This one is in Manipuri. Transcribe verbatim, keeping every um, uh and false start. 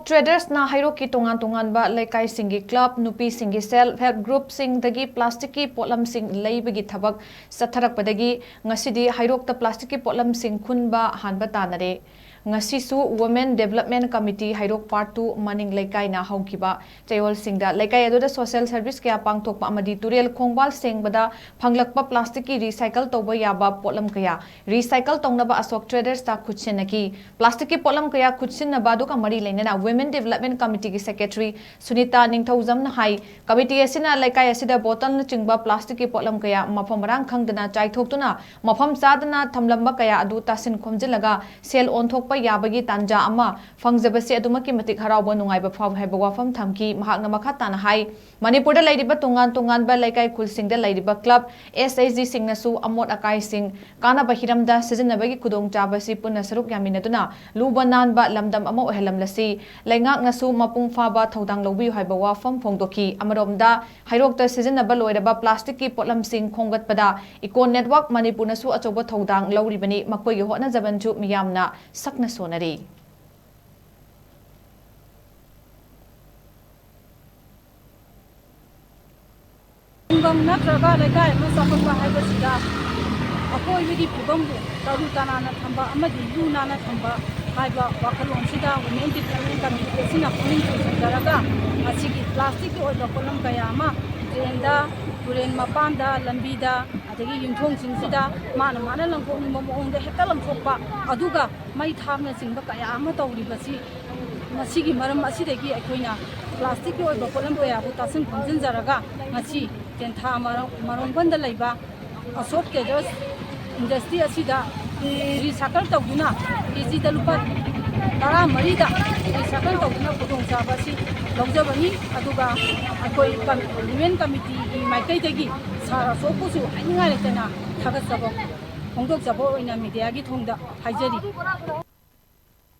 ꯇ꯭ꯔꯦꯗꯔꯁꯅ ꯍꯩꯔꯣꯛꯀꯤ ꯇꯣꯉꯥꯟ ꯇꯣꯉꯥꯟꯕ ꯂꯩꯀꯥꯏꯁꯤꯡꯒꯤ ꯀ꯭ꯂꯕ, ꯅꯨꯄꯤꯁꯤꯡꯒꯤ ꯁꯦꯜꯐ ꯍꯦꯜꯞ ꯒ꯭ꯔꯨꯞꯁꯤꯡꯗꯒꯤ ꯄ꯭ꯂꯥꯁꯇꯤꯛꯀꯤ ꯄꯣꯠꯂꯝꯁꯤꯡ ꯂꯩꯕꯒꯤ ꯊꯕꯛ ꯆꯠꯊꯔꯛꯄꯗꯒꯤ ꯉꯁꯤꯗꯤ ꯍꯩꯔꯣꯛꯇ ꯄ꯭ꯂꯥꯁꯇꯤꯛꯀꯤ ꯄꯣꯠꯂꯝꯁꯤꯡ ꯈꯨꯟꯕ ꯑꯍꯥꯟꯕ ꯇꯥꯟꯅꯔꯦ꯫ ꯉꯁꯤꯁꯨ Women Development Committee ꯍꯩꯔꯣꯛ Part two ꯃꯅꯤꯡ ꯂꯩꯀꯥꯏꯅ ꯍꯧꯈꯤꯕ ꯆꯌꯣꯜꯁꯤꯡꯗ ꯂꯩꯀꯥꯏ ꯑꯗꯨꯗ social service ꯀꯌꯥ ꯄꯥꯡꯊꯣꯛꯄ ꯑꯃꯗꯤ ꯇꯨꯔꯦꯜ ꯈꯣꯡꯕꯥꯜ ꯁꯦꯡꯕꯗ ꯐꯪꯂꯛꯄ ꯄ꯭ꯂꯥꯁꯇꯤꯛꯀꯤ recycle ꯇꯧꯕ ꯌꯥꯕ ꯄꯣꯠꯂꯝ ꯀꯌꯥ recycle ꯇꯧꯅꯕ ꯑꯁꯣꯛ ꯇ꯭ꯔꯦꯗꯔꯁꯇ ꯈꯨꯠꯁꯤꯟꯅꯈꯤ꯫ ꯄ꯭ꯂꯥꯁꯇꯤꯛꯀꯤ ꯄꯣꯠꯂꯝ ꯀꯌꯥ ꯈꯨꯠꯁꯤꯟꯅꯕ ꯑꯗꯨꯒ ꯃꯔꯤ ꯂꯩꯅꯅ Women Development Committeeꯒꯤ secretary ꯁꯨꯅꯤꯇꯥ ꯅꯤꯡꯊꯧꯖꯝꯅ ꯍꯥꯏ, committee ꯑꯁꯤꯅ ꯂꯩꯀꯥꯏ ꯑꯁꯤꯗ ꯕꯣꯇꯜꯅꯆꯤꯡꯕ ꯄ꯭ꯂꯥꯁꯇꯤꯛꯀꯤ ꯄꯣꯠꯂꯝ ꯀꯌꯥ ꯃꯐꯝ ꯃꯔꯥꯡ ꯈꯪꯗꯅ ꯆꯥꯏꯊꯣꯛꯇꯨꯅ ꯃꯐꯝ ꯆꯥꯗꯅ ꯊꯝꯂꯝꯕ ꯀꯌꯥ ꯑꯗꯨ ꯇꯥꯁꯤꯟ ꯈꯣꯝꯖꯤꯜꯂꯒ ꯁꯦꯜ ꯑꯣꯟꯊꯣꯛꯄ ꯌꯥꯕꯒꯤ ꯇꯥꯟꯖꯥ ꯑꯃ ꯐꯪꯖꯕꯁꯦ ꯑꯗꯨꯃꯛꯀꯤ ꯃꯇꯤꯛ ꯍꯔꯥꯎꯕ ꯅꯨꯡꯉꯥꯏꯕ ꯐꯥꯎꯏ ꯍꯥꯏꯕ ꯋꯥꯐꯝ ꯊꯝꯈꯤ꯫ ꯃꯍꯥꯛꯅ ꯃꯈꯥ ꯇꯥꯅ ꯍꯥꯏ, ꯃꯅꯤꯄꯨꯔꯗ ꯂꯩꯔꯤꯕ ꯇꯣꯉꯥꯟ ꯇꯣꯉꯥꯟꯕ ꯂꯩꯀꯥꯏ ꯈꯨꯜꯁꯤꯡꯗ ꯂꯩꯔꯤꯕ ꯀ꯭ꯂꯕ, S H Gꯁꯤꯡꯅꯁꯨ ꯑꯃꯣꯠ ꯑꯀꯥꯏꯁꯤꯡ ꯀꯥꯟꯅꯕ ꯍꯤꯔꯝꯗ ꯁꯤꯖꯤꯟꯅꯕꯒꯤ ꯈꯨꯗꯣꯡꯆꯥꯕ ꯑꯁꯤ ꯄꯨꯟꯅ ꯁꯔꯨꯛ ꯌꯥꯃꯤꯟꯅꯗꯨꯅ ꯂꯨꯕ ꯅꯥꯟꯕ ꯂꯝꯗꯝ ꯑꯃ ꯑꯣꯏꯍꯜꯂꯝꯂꯁꯤ꯫ ꯂꯩꯉꯥꯛꯅꯁꯨ ꯃꯄꯨꯡ ꯐꯥꯕ ꯊꯧꯗꯥꯡ ꯂꯧꯕꯤꯌꯨ ꯍꯥꯏꯕ ꯋꯥꯐꯝ ꯐꯣꯡꯗꯣꯛꯈꯤ꯫ ꯑꯃꯔꯣꯝꯗ, ꯍꯩꯔꯣꯛꯇ ꯁꯤꯖꯤꯟꯅꯕ ꯂꯣꯏꯔꯕ ꯄ꯭ꯂꯥꯁꯇꯤꯛꯀꯤ ꯄꯣꯠꯂꯝꯁꯤꯡ ꯈꯣꯝꯒꯠꯄꯗ Eco Network ꯃꯅꯤꯄꯨꯔꯅꯁꯨ ꯑꯆꯧꯕ ꯊꯧꯗꯥꯡ ꯂꯧꯔꯤꯕꯅꯤ꯫ ꯃꯈꯣꯏꯒꯤ ꯍꯣꯠꯅꯖꯃꯟꯁꯨ ꯃꯤꯌꯥꯝꯅ ꯁꯛꯅ ꯁꯣꯟꯅꯔꯤ꯫ ꯈꯨꯡꯒꯪ ꯅꯠꯇ꯭ꯔꯒ ꯂꯩꯀꯥꯏ ꯑꯃ ꯆꯥꯎꯈꯠꯄ ꯍꯥꯏꯕꯁꯤꯗ ꯑꯀꯣꯏꯕꯒꯤ ꯐꯤꯕꯝꯕꯨ ꯇꯔꯨ ꯇꯅꯥꯟꯅ ꯊꯝꯕ ꯑꯃꯗꯤ ꯂꯨ ꯅꯥꯟꯅ ꯊꯝꯕ ꯍꯥꯏꯕ ꯋꯥꯈꯜꯂꯣꯟꯁꯤꯗ Women Development Committee ꯑꯁꯤꯅ ꯄꯨꯛꯅꯤꯡ ꯆꯤꯡꯁꯤꯟꯖꯔꯒ ꯉꯁꯤꯒꯤ ꯄ꯭ꯂꯥꯁꯇꯤꯛꯀꯤ ꯑꯣꯏꯕ ꯄꯣꯠꯂꯝ ꯀꯌꯥ ꯑꯃ ꯗ꯭ꯔꯦꯟꯗ, ꯇꯨꯔꯦꯟ ꯃꯄꯥꯟꯗ, ꯂꯝꯕꯤꯗ, ꯑꯗꯒꯤ ꯌꯨꯝꯊꯣꯡꯁꯤꯡꯁꯤꯗ ꯃꯥꯅ ꯃꯥꯅ ꯂꯪꯊꯣꯛꯅꯤꯡꯕ ꯃꯑꯣꯡꯗ ꯍꯦꯛꯇ ꯂꯪꯊꯣꯛꯄ, ꯑꯗꯨꯒ ꯃꯩ ꯊꯥꯕꯅꯆꯤꯡꯕ ꯀꯌꯥ ꯑꯃ ꯇꯧꯔꯤꯕꯁꯤ, ꯃꯁꯤꯒꯤ ꯃꯔꯝ ꯑꯁꯤꯗꯒꯤ ꯑꯩꯈꯣꯏꯅ ꯄ꯭ꯂꯥꯁꯇꯤꯛꯀꯤ ꯑꯣꯏꯕ ꯄꯣꯠꯂꯝ ꯀꯌꯥꯕꯨ ꯇꯥꯁꯤꯟ ꯈꯣꯝꯖꯤꯟꯖꯔꯒ ꯉꯁꯤ ꯇꯦꯟꯊꯥ ꯃꯔꯣꯡ-, ꯃꯔꯣꯡꯕꯟꯗ ꯂꯩꯕ ꯑꯁꯣꯛ ꯇ꯭ꯔꯦꯗꯔꯁ ꯏꯟꯗꯁꯇ꯭ꯔꯤ ꯑꯁꯤꯗ ꯔꯤꯁꯥꯏꯀꯜ ꯇꯧꯗꯨꯅ ꯀꯦꯖꯤꯗ ꯂꯨꯄꯥ ꯇꯔꯥꯃꯔꯤꯗ ꯔꯤꯁꯥꯏꯀꯜ ꯇꯧꯗꯨꯅ ꯈꯨꯗꯣꯡꯆꯥꯕ ꯑꯁꯤ ꯂꯧꯖꯕꯅꯤ꯫ ꯑꯗꯨꯒ ꯑꯩꯈꯣꯏ ꯀꯝ-, ꯋꯨꯃꯦꯟ ꯀꯃꯤꯇꯤꯒꯤ ꯃꯥꯏꯀꯩꯗꯒꯤ ꯁꯥꯔ ꯑꯁꯣꯛꯄꯨꯁꯨ ꯍꯥꯏꯅꯤꯡꯉꯥꯏ ꯂꯩꯇꯅ ꯊꯥꯒꯠꯆꯕ ꯐꯣꯡꯗꯣꯛꯆꯕ ꯑꯣꯏꯅ ꯃꯤꯗꯤꯌꯥꯒꯤ ꯊꯣꯡꯗ ꯍꯥꯏꯖꯔꯤ꯫